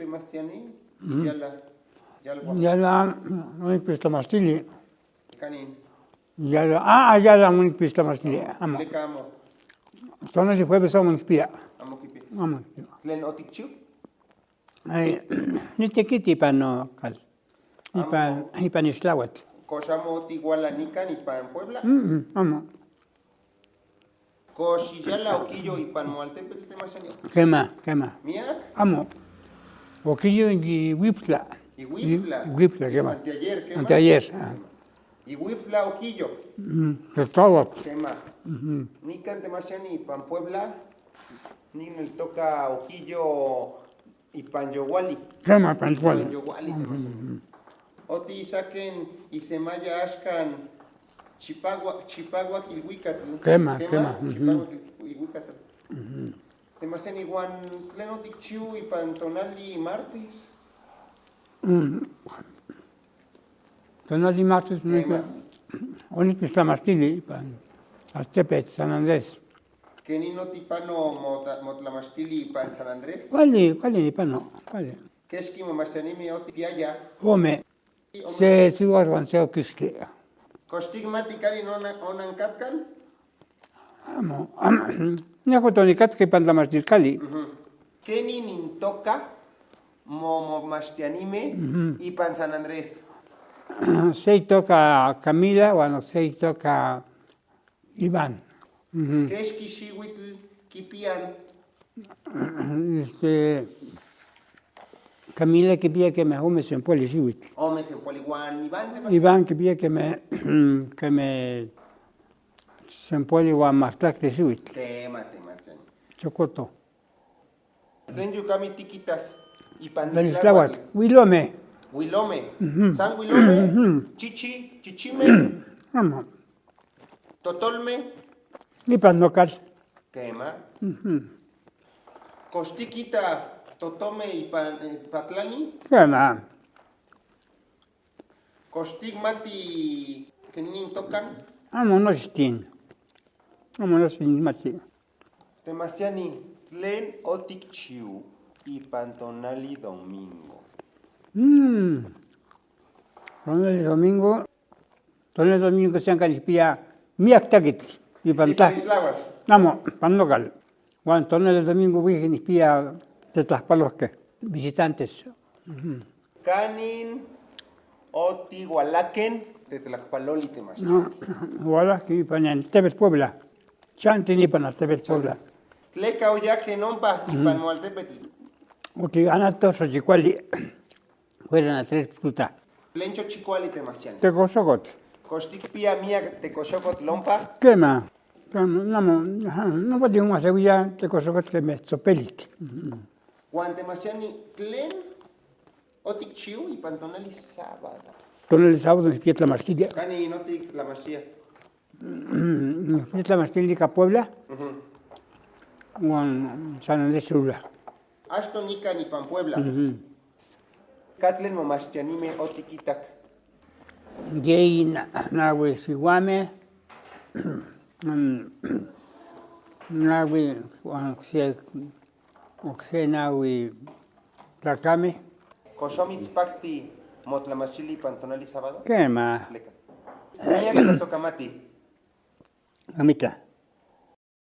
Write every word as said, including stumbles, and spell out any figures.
Temastiani, yala, yala, yala, onikinpia tlamastili. Kanin? Yala, ah, yala onikinpia tlamastili. Amo. Tleka amo? Tonal de jueves amo nikpia. Amo kipia. Amo nikpia. Tlen otikchiu? Ai, nitekiti ipan nokal. Ipan, amo. Ipan ixtlahuatl. Kox amo otihuala nikan ipan Puebla? Mm, mm, amo. Kox yala okiyo ipan Moaltepetl, Temastiani? Kema, kema. Miak? Amo. Okiyo Iuiutla. Iuiutla. Iuiutla, kema. Anteayer, kema. Anteayer, ah. Iuiutla okiyo. Mm, ixtlahuatl. Kema. Mhm. Nikan, Temastiani, ipan Puebla, nin netoka okiyo ipan youali. Kema, ipan youali. Ipan youali, Temastiani. Mhm. Oti saken isemaya axkan chipahuak, chipahuak iluikatl. Kema, kema, kema, mhm. Chipahuak iluikatl. Mhm. Temastiani, huan tlen otikchiu ipan tonali martes? Mm. Tonali martes, kema, onikinpia tlamastili ipan altepetl San Andrés. Kenin otipano mota-, motlamastili ipan San Andrés? Kuali, kuali nipano, kuali. Kexki momastianime otikpiaya? Ome. Ome. Se sihuatl huan se okistli. Kox tikmati kanin ona-, onan katkan? Amo, amo. Neka tonikatka ipan tlamashtilkali. Mhm. Kenin netoka mo-, momastianime, mhm, ipan San Andrés? Se itoka Camila, huan se itoka Iván. Mhm. Kexki xiuitl kipian? Este, Camila kipia keme ome senpoali xiuitl. Ome senpoali, huan Iván, Temastiani? Iván kipia keme, keme senpoali huan mahtlaktle xiuitl. Kema, Temastiani. Chokoto. Tlen yukami tikitas ipan ixtlahuatl? Huilome. Huilome. Mhm. San huilome. Mhm. Chichi, chichime. Amo. Totolme. Ipan nokal. Kema. Mhm. Kox tikita totome ipan, eh, patlani? Kema. Kox tikmati kenin tokan? Amo nochtin. Amo nochtin nikmati. Temastiani, tlen otikchiu ipan tonali domingo? Mm. Tonali domingo. Tonali domingo san kan nikpia miak tekitl ipan tla-, ipan ixtlahuatl? Amo, ipan nokal. Huan tonali domingo huiki nikpia tetlajpaloke, visitantes. Mhm. Kanin otihualaken tetlajpaloli, Temastiani? No, hualaki ipan altepetl Puebla. Chanti nipan altepetl Puebla. Tleka oyake ompa, mhm, ipan Moaltepetl? Oki ana to xochikuali. Fueron a tres fruta. Tlen xochikuali, Temastiani? Tekoxokotl. Kox tikpia miak tekoxokotl ompa? Kema. Kema, amo, aha, no pati huan se huia tekoxokotl keme tzopelik. Mhm. Huan, Temastiani, tlen otikchiu ipan tonali sábado? Tonali sábado nikpia tlamashtilia. Kanin otiktlamashtia? Nikpia tlamashtilia nika Puebla. Mhm. Huan San Andrés Sula. Achto nikan ipan Puebla. Mhm. Katlen momastianime otikitak? Yei na-, nahui sihuame, mm, nahui, huan okse, okse nahui tlakame. Kox omitspakti motlamashtilia ipan tonali sábado? Kema. Tleka? Miak tlasokamati? Amitla.